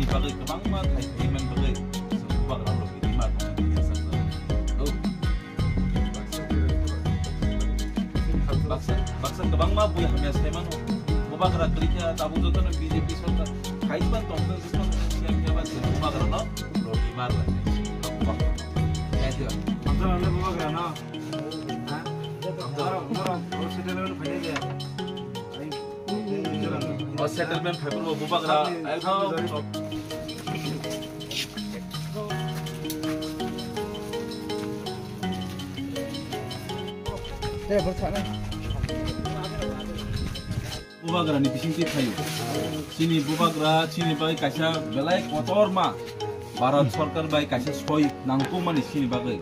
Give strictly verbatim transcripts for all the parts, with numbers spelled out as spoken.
Bagwi kwbangma khai khai man bagwi bubagra rok bini ma tong ya sa. Oh. Baksa, baksa kwbangma bui hamya sai mano. Bubagra kwrwi kha tabuk jotono B J P sorkar khai ban tong tong tong tong siya khe ba se bubagra no rok bini ma lai. Bubagra. Ya, ya. Baksa ano bubagra no. Ha? Norok, norok, o settlement phainai de. O settlement phaiphuru bo bubagra, ekdom. Bubagrani bisingtwi phaio. Chini bubagra, chini bai kaisa belai kotorma Bharat Sorkar bai kaisa soi nangkukmani chini bagwi.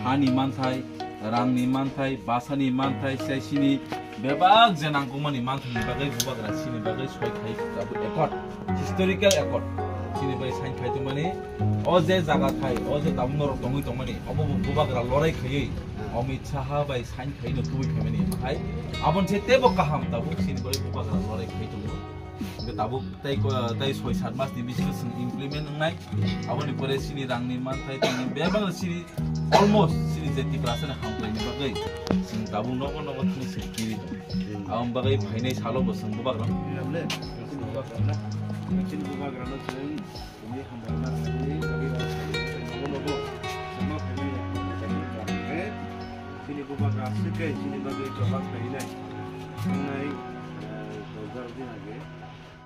Hani manthai, rangni manthai, basani manthai, sai chini bebak je nangkukmani manthaini bagwi bubagra chini bagwi soi khai tabuk accord, historical accord. Chini bai sign khai tongmani, o je jaga thai, o je tabuk norok tongwi tongmani, obo bo bubagra lorai khaiwi Amit Saha bai sign khaino tubui phaimani hai. Aboni se teibo kaham tabuk chini bai bubagra lorai khai tongo. Hingke tabuk tei ko-, tei soi sat mas ni bisingo chwng implement wngnai. Aboni pore chini rangni manthai tei bebak chini almost chini je Tiprasa ni hamkrai ni bagwi chwng tabuk nogo nogo thani chwng kiri tong. Aboni bagwi phainai salo bo chwng bubagra. Chini bubagra na. Chini bubagra no chwng Tini hambai ma tini bagwi o sai nogo nogo sama phaimani. Chini bubagra aswk khe chini bagwi choba khlainai. Thangnai, eh, rojar din age.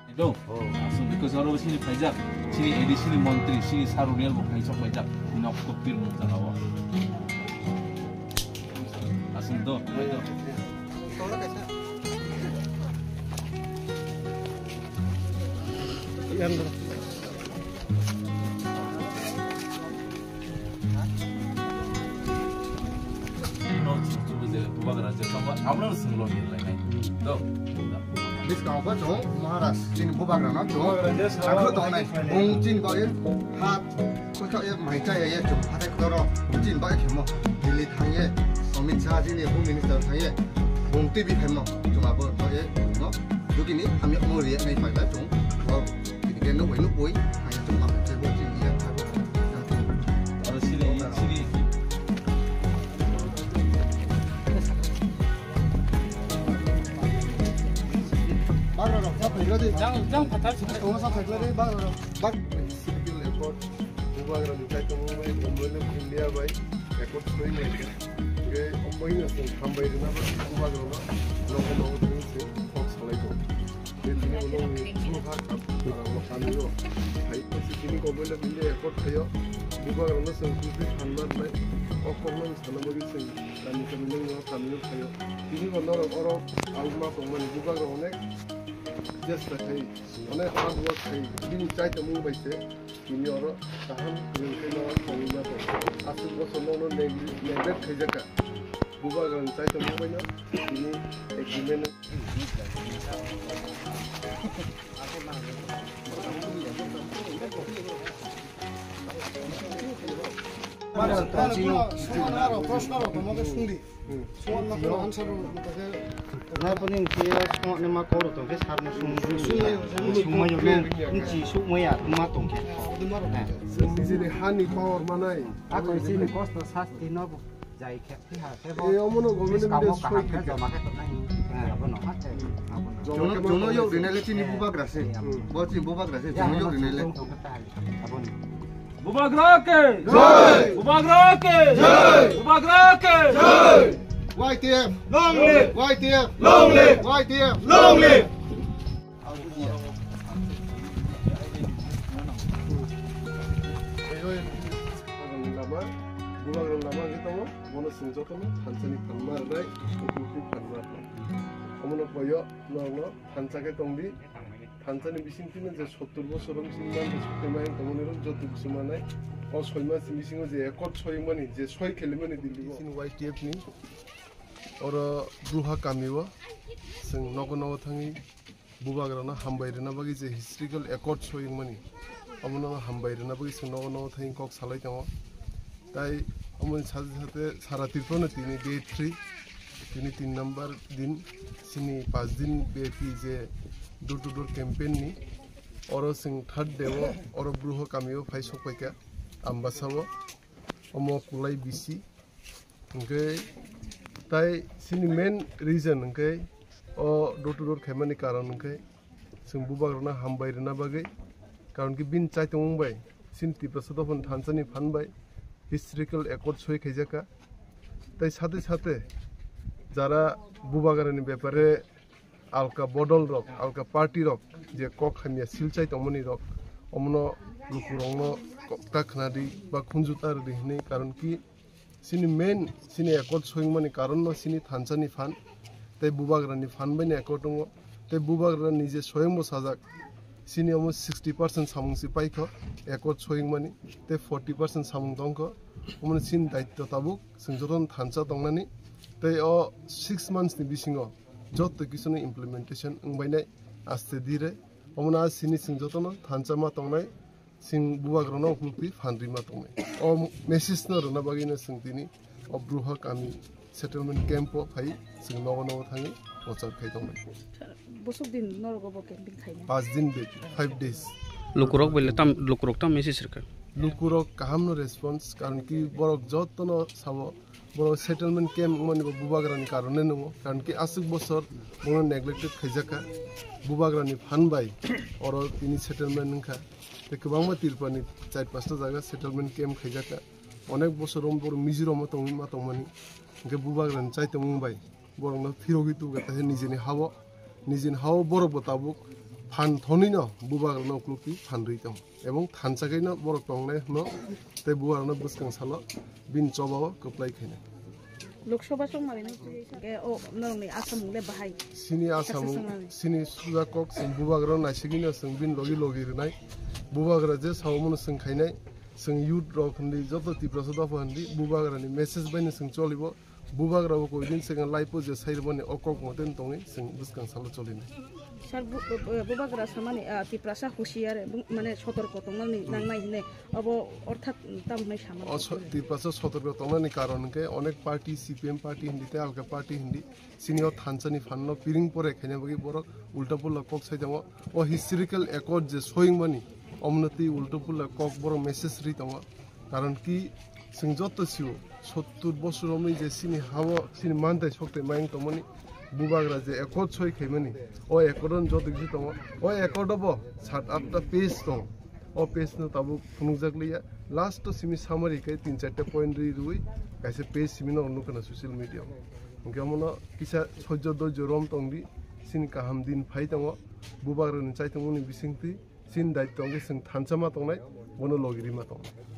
Edo, aswk bikos oro chini phaijak, chini A D C ni montri, chini Sarunial bo phaisok phaijak, nok kopir mung jagao. Aswk do, edo. Buskang ko chong Maharaj chini bubagra no chong. Bubagra je sawa. Agro tongnai. Bung chini bagwi hat. Kocho ye mai cha ye ye chum hatai koro chin bai khemo. Delhi thang ye, Amit Shah ji ni Home Minister thang ye, bung T V khemo. Chuma bo to ye no. Duki ni ami mo riya nai pai bai chum. Bo ini ke no wai no boi. Hai chum ma che bo chin ye tha. Aro siri, siri. Bang ro ro, sa phai ro di. Jang, jang phatar sini. Ko sa phai ro di, bang ro ro. Bang. Civil accord, bubagrani kaitor bai, Government of India bai accord soi bai khe. Hingke omo ino chwng hambai rwna bai bubagrano nogo nogo thangwi chwng kok salai tongo. Tei tini ulo ni buha kap, arang no kami o. Hai, tini Government of India accord khaio, bubagrano chwng kupi phan ma rwnai, o kokno sana bagwi chwng kami kami nang no kami o khaio. Tini bo norok oro alma tongmani bubagra onek chesta khai, onek hard work khai, bini chai tongmung bai se. Tini oro kaham kwrwng khe no tongwi ma tong. Aswk bosor no no neg-, neglect khaijak kha. Bubagrani chai tongmung bai no tini agreement. Proshno rok tongma khe sungdi. Songna phano answer rok tongkhe. Na phano hinkhe songni ma koro tongkhe sarno sung sung sung mai jokle nchi suk maya ma tongkhe. Nijini hani power manai. Ako chini kosto sasti no jai khe phiha khe bo. E omono government kamo kaham khe joma khe tongnai. Abono ha khe abono. Jono jono yok rinai le chini bubagra se. Bo chini bubagra se jono yok rinai le. Abono. Bubagra ke! Jai! Bubagra ke! Jai! Bubagra ke! Jai! Y T F! Long live! Y T F! Long live! Y T F! Long live! Lama, bubagra lama ke tamo, bono sung jotono thansa ni phan ma rwnai, bukhuk ni phan ma rwnai. Omono boyo, norokno thansa ke tongdi. Thansa ni bising tini je sottur bosor wng sini man je sottur mai wng tongmani rok joto kisu manai. O soi mas ni bisingo je accord soi wngmani je soi khelimani Delhi o. Sini Y T F ni oro Bruha kami o chwng nogo nogo thangwi bubagra no hambai rwna bagwi je historical accord soi wngmani omono hambai rwna bagwi chwng nogo nogo thangwi kok salai tongo. Tai omoni sate sate sara Tripura no tini day three, tini tin number din, sini pas din biapi je door to door campaign ni Oro chwng third day o oro Bruho kami o phai sok paikha Ambasa o, omo Kulai bisi. Hwnkhe tai chini main reason hwnkhe o door to door khaimani karon hwnkhe chwng bubagrano hambai rwna bagwi, karon khe bini chaitongmung bai chini Tiprasa dophani thansa ni phan bai historical accord soi khaijakha. Tai sathe sathe jara bubagrani bepare alka bodol rok, alka party rok je kok hamya silchai tongmani rok, omono lukurokno kok ta khwnadi ba khunju ta rwdi hwnwi, karon ki chini main chini accord soyingmani karon no chini thansa ni phan tei bubagra ni phan bai ni accord tongo. Tei bubagra ni je soying bo sajak, chini omo sixty percent samung si paikho accord soyingmani, tei forty percent samung tongkho. Omono chini daitto tabuk chwng jotono thansa tongnani, tei o six months ni bisingo joto kisu no implementation wngbainai aste dire. Omono a sini chwng jotono thansa ma tongnai, chwng bubagrano uklukti phan rima tongnai. O message no rwna bagwi no chwng tini o Bruha kami settlement camp o phai chwng nogo nogo thangwi prochar khai tongnai. Bosok din norogo bo camping khaina? Pas din bek, five days. Lukurok bele tam, lukurok tam message rwkha? Lukurok kaham no response, karon ki borok jotono sabo, borok settlement camp wngmani bo bubagrani karone nungo, karon ki aswk bosor bono neglected khaijakha, bubagrani phan bai oro tini settlement wngkha. Tei kwbangma Tripurani char pasta jaga settlement camp khaijakha, onek bosor wng borok Mizoram o tongwi ma tongmani, hwnkhe bubagrani chaitomung bai borokno phirogwi tubukha, tei nijini hao, nijini hao borok bo tabuk phan thonwi no bubagrano uklukti phan rwi tongo, ebong thansa khe no borok tongnai hwno tei bubagrano bwskang salo bini choba o kwplai khainai. Lok Sabha song mari no twi sa ke o norok ni asamung le bahai. Sini asamung, sini suja kok sing bubagrano naisigwi no sing bini logi logi rwnai, bubagra je sao mono sing khainai, sing youth rok hindi joto Tiprasa dopha hindi bubagrani message bai no sing cholibo. Bubagra bo koi din swkang life o je sai rwmani o kok moten tongwi chwng bwskang salo cholinai. Sir, bu-, bu-, bubagra samani, ah, Tiprasa husiar, bu-, mane sotorko tongnani nangnai hinwi obo orthat tamo hinwi sama? O so-, Tiprasa sotorko tongnani karon hwnkhe onek party, C P M party hindi tei alka party hindi chini o thansani phanno piring pore khaina bagwi borok ulta pulla kok sai tongo. O historical accord je soyingmani omono twi ulta pulla kok borok message ri tongo. Karon ki chwng joto sio, sottur bosor romwi je chini hao, chini mantai sokte mayung tongmani, bubagra je accord soi khaimani, o accord on joto kisi tongo, o accord obo sat atta page tong, o page no tabuk phunukjak liya, last o simi summary khe tin charta point ri rwi, kaisa page simi no nukha na social media o. Hwnkhe omono kisa sojjo doijo rom tongdi, chini kaham din phai tongo, bubagra ni chaitomung ni bisingtwi, chini daityo hwnkhe chwng thansa ma tongnai, bono logi rima tongnai.